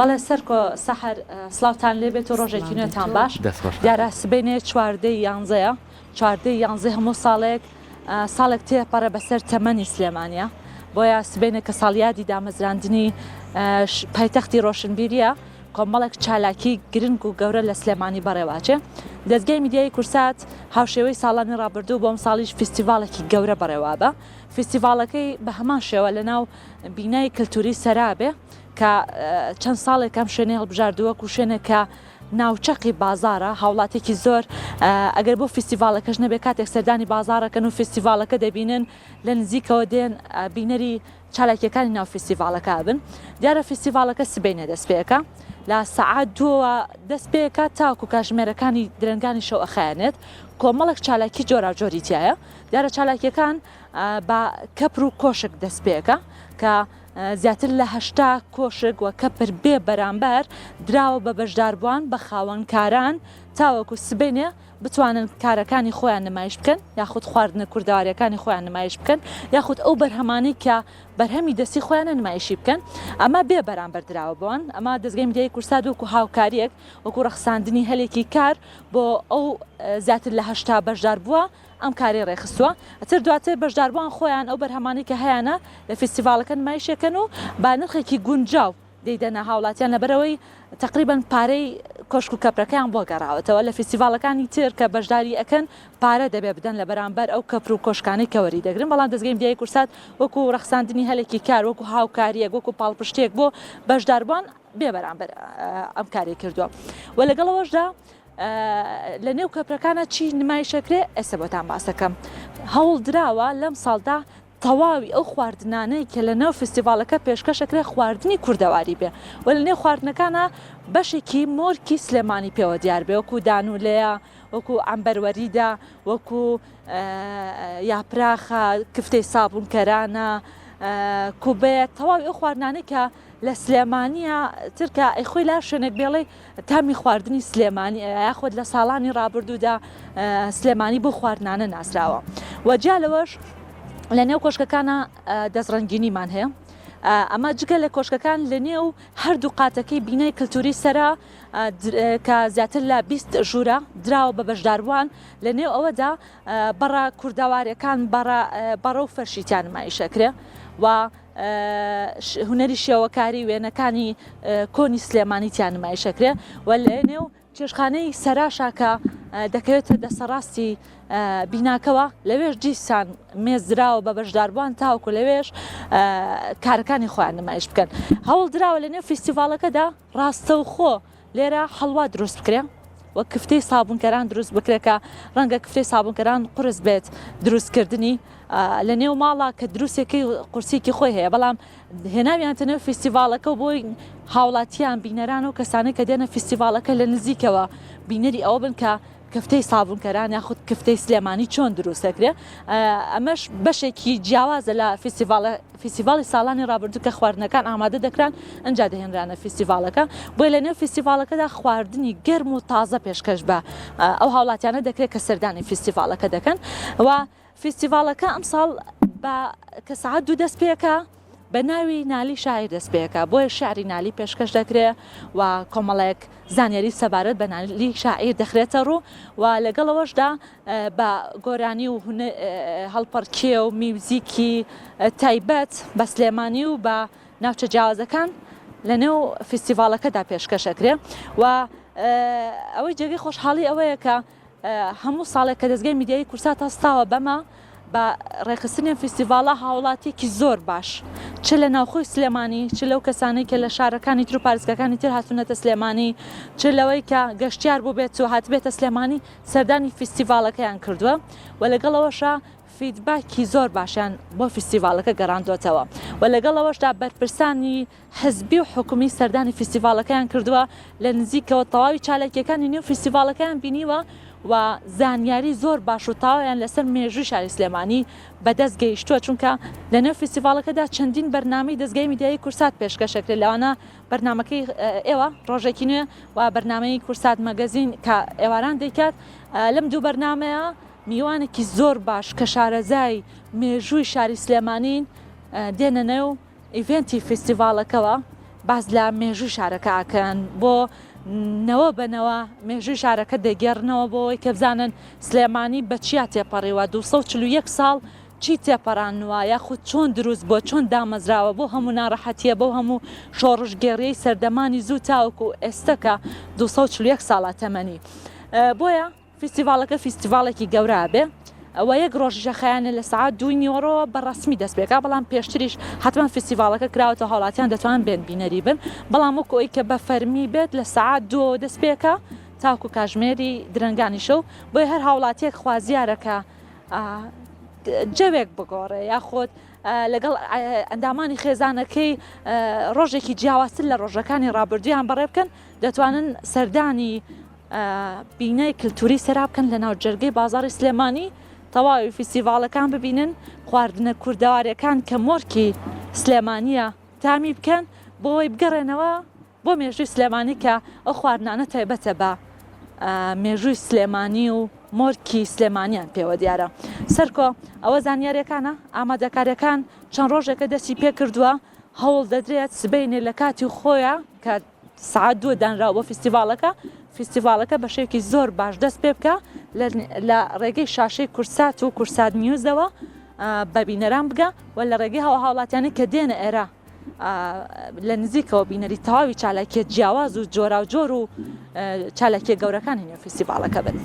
بەڵێ سەرکۆ سەحەر سڵاوتان لێبێت و ڕۆژێکی نوێتان باش. دیارە سبەینێ چواردەی یانزەیە، چواردەی یانزەی هەموو ساڵێک ساڵێک تێپەڕێ بەسەر تەمەنی سلێمانیە، بۆیە سبەینێ کە ساڵیادی دامەزراندنی پایتەختی ڕۆشنبیریە کۆمەڵێک چالاکی گرنگ و گەورە لە سلێمانی بەڕێواچێ. دەزگای میدیایی کورسات هاوشێوەی ساڵانی ڕابردوو بۆ ئەمساڵیش فیستیڤاڵێکی گەورە بەڕێوابە. فیستیڤاڵەکەی بە هەمان شێوە لەناو بینای کلتوری سەرا بێ کە چەند ساڵێک ئەم شوێنەی هەڵبژاردووە وەکو شوێنێک کە ناوچەقی بازاڕە، هاوڵاتیەکی زۆر ئەگەر بۆ فیستیڤاڵەکەش نەبێ کاتێک سەردانی بازاڕەکەن و فیستیڤاڵەکە دەبینن لە نزیکەوە دێن بینەری چالاکیەکانی ناو فیستیڤاڵەکە ئەبن. دیارە فیستیڤاڵەکە سبەینێ دەست پێ ئەکا لە سەعات دووەوە دەست پێ ئەکات تاوەکو کاژمێرەکانی درەنگانی شەو ئەخایەنێت. کۆمەڵێک چالاکی جۆراوجۆری تیایە. دیارە چالاکیەکان بە کەپر و کۆشک دەست پێ ئەکا کە زیاتر لە 80 کۆشک و کەپر بێ بەرامبەر دراوە بە بەشداربووان بە خاوەنکاران تاوەکو سبەینێ بتوانن کارەکانی خۆیان نمایش بکەن یاخود خواردنە کوردەواریەکانی خۆیان نمایش بکەن یاخود ئەو بەرهەمانەی کە بەرهەمی دەستی خۆیانە نمایشی بکەن ئەمە بێ بەرامبەر دراوە بۆن ئەمە دەزگای میدیایی کوردسات وەکو هاوکاریەک وەکو ڕەخساندنی هەلێکی کار بۆ ئەو زیاتر لە 80 بەشدار بووە ئەم کارەی ڕێکخستووە ئەتر دواتر بەشداربووان خۆیان ئەو بەرهەمانەی کە هەیانە لە فیستیڤاڵەکە نمایشەکەن و بە نرخێکی گونجاو دەیدەنە هاوڵاتیان لەبەرئەوەی تەقریبەن پارەی کۆشک و کەپرەکەیان بۆ گەڕاوەتەوە لە فیستیڤاڵەکانی تر کە بەشداری ئەکەن پارە دەبێ بدەن لە بەرامبەر ئەو کەپر و کۆشکانەی کە وەری دەگرن بەڵام دەزگەی میدیایی کوردسات وەکو ڕەخساندنی هەلێکی کار وەکو هاوکاریەک وەکو پاڵپشتێک بۆ بەشداربووان بێ بەرامبەر ئەم کارەی کردووە و لەگەڵ ئەوەشدا لە نێو کەپرەکانە چی نمایشەکرێ ئێستا بۆتان باسەکەم هەوڵ دراوە لەم ساڵدا تەواوی ئەو خواردنانەی کە لە ناو فیستیڤاڵەکە پێشکەش ئەکرێ خواردنی کوردەواری بێ و لە نێو خواردنەکانا بەشێکی مۆرکی سلێمانی پێوە دیار بێ وەکوو دانولەیە، وەکوو عەمبەروەریدە، وەکوو یاپراخە، کفتەی سابوونکەرانە، کوبەیە، تەواوی ئەو خواردنانەی کە لە سلێمانییە ترکە ئەیخۆی لە هەر شوێنێک بێڵێی تامی خواردنی سلێمانی یاخود لە ساڵانی ڕابردوودا سلێمانی بۆ خواردنانە ناسراوە و جیا لەوەش لە نێو کۆشکەکانە دەستڕەنگینیمان هەیە ئەمە جگە لە کۆشکەکان لە نێو هەردوو قاتەکەی بینای کللتوری سەرا کە زیاتر لە 20 ژوورە دراوە بە بەشداربووان لە نێو ئەوەدا بەڕە کوردەوارەکان بەڕە و فەرشیتیان نمایشەکرێ و هونەری شێوەکاری وێنەکانی کۆنی سلێمانی تیا نمایش ئەکرێ و لە نێو چێشخانەی سەراشا کە دەکەوێتە دەسەڕاستی بیناکەوە لەوێش دیسان مێز دراوە بە بەشداربووان تاوەکو لەوێش کارەکانی خۆیان نمایش بکەن هەوڵ دراوە لە نێو فیستیڤاڵەکەدا ڕاستەوخۆ لێرە حەڵوا دروست بکرێ وەک کفتەی سابونکەران دروست بکرێت کە ڕەنگە کفتەی سابونکەران قورس بێت دروستکردنی لە نێو ماڵا کە دروستەکەی قورسێکی خۆی هەیە بەڵام هێناویانتە نێو فیستیڤاڵەکە و بۆی هاوڵاتیان بینەران و کەسانی کە دێنە فیستیڤاڵەکە لە نزیکەوە بینەری ئەوە بن کە کفتەی سابونکەران یاخود کفتەی سلێمانی چۆن دروست دەکرێت ئەمەش بەشێکی جیاوازە لە فیستیڤاڵە فیستیڤاڵی ساڵانی ڕابردوو کە خواردنەکان ئامادە دەکران ئەنجا دەهێنرانە فیستیڤاڵەکە بۆیە لە نێو فیستیڤاڵەکەدا خواردنی گەرم و تازە پێشکەش بە ئەو هاوڵاتیانە دەکرێت کە سەردانی فیستیڤاڵەکە دەکەن و فیستیڤاڵەکە ئەمساڵ بە کە سەعات دوو دەست پێکا بە ناوی نالی شاعیر دەست پێکا بۆیە شعری نالی پێشکەش دەکرێ و کۆمەڵێک زانیاری سەبارەت بە نالی شاعیر دەخرێتە ڕوو و لەگەڵ ئەوەشدا بە گۆرانی و هەڵپەڕکێ و میوزیکی تایبەت بە سلێمانی و بە ناوچە جیاوازەکان لە نێو فیستیڤاڵەکەدا پێشکەش ئەکرێ و ئەوەی جێگەی خۆشحاڵی ئەوەیە کە هەموو ساڵێک کە دەزگای میدیایی کوردسات هەستاوە بەمە بە ڕێکخستنی ئەم فیستیڤاڵە هاوڵاتیەکی زۆر باش چ لە ناوخۆی سلێمانی چ لەو کەسانەی کە لە شارەکانی تر و پارێزگاکانی تر هاتوونەتە سلێمانی چ لەوەی کە گەشتیار بووبێت و هاتبێتە سلێمانی سەردانی فیستیڤاڵەکەیان کردووە و لەگەڵ ئەوەشا feedback ی زۆر باشیان بۆ فیستیڤاڵەکە گەڕاندۆتەوە و لەگەڵ ئەوەشدا بەرپرسانی حزبی و حکومی سەردانی فیستیڤاڵەکەیان کردووە، لە نزیکەوە تەواوی چالاکییەکانی نێو فیستیڤاڵەکەیان بینیوە و زانیاری زۆر باش و تەواویان لەسەر مێژووی شاری سلێمانی بەدەست گەیشتووە، چونکە لەنێو فیستیڤاڵەکەدا چەندین بەرنامەی دەزگای میدیایی کوردسات پێشکەش ئەکرێت، لەوانە بەرنامەکەی ئێوە ڕۆژێکی نوێ و بەرنامەی کوردسات مەگەزین کە ئێواران دەیکات، لەم دوو بەرنامەیە میوانێکی زۆر باش کە شارەزای مێژووی شاری سلێمانین دێنە نێو. event ی فیستیڤاڵەکەوە. باس لە مێژووی شارەکە ئەکەن بۆ نەوە بە نەوە مێژووی شارەکە دەگێڕنەوە بۆ ئەوەی کە بزانن سلێمانی بە چیا تێپەڕیوە 241 ساڵ چی تێپەڕاندووە یاخود چۆن دروست بووە چۆن دامەزراوە بۆ هەموو ناڕەحەتیە بەو هەموو شۆڕشگێڕیەی سەردەمانی زوو تاوەکو ئێستە کە 241 ساڵە تەمەنی بۆیە فیستیڤاڵەکە فیستیڤاڵێکی گەورە ئەبێ و یەک ڕۆژیشە خەیانە لە سەعات دووی نیوەڕۆوە بە ڕەسمی دەست پێکا بەڵام پێشتریش حەتمەن فیستیڤاڵەکە کراوەتەوە هاوڵاتیان دەتوانن بێن بینەری بن بەڵام وەکو ئەوی کە بە فەرمی بێت لە سەعات دووەوە دەست پێکا تاکو کاژمێری درەنگانی شەو بۆیە هەر هاوڵاتیەک خوازیارە کە جەوێک بگۆڕێ یاخود لەگەڵ ئەندامانی خێزانەکەی ڕۆژێکی جیاوازتر لە ڕۆژەکانی ڕابردوویان بەڕێ بکەن دەتوانن سەردانی بینای کلتوری سەرا بکەن لە ناو جەرگەی بازاڕی سلێمانی تەواوی فیستیڤاڵەکان ببینن خواردنە کوردەوارەکان کە مۆرکی سلێمانیە تامی بکەن بۆی بگەڕێنەوە بۆ مێژووی سلێمانی کە ئەو خواردنانە تایبەتە بە مێژووی سلێمانی و مۆرکی سلێمانیان پێوە دیارە سەرکۆ ئەوە زانیارەکانە ئامادەکاریەکان چەند ڕۆژێکە دەستی پێکردووە هەوڵ دەدرێت سبەینێ لە کاتی خۆیان کە سەعات دووە دانراوە بۆ فیستیڤاڵەکە، فیستیڤاڵەکە بە شێوەیەکی زۆر باش دەست پێ بکا لە ڕێگەی شاشەی کوردسات و کوردسات نیوزەوە بە بینەران بگا و لە ڕێگەی هەوا هاوڵاتیانی کە دێنە ئێرە لە نزیکەوە بینەری تەواوی چالاکیە جیاواز و جۆراوجۆر و چالاکیە گەورەکانی نێو فیستیڤاڵەکە بن.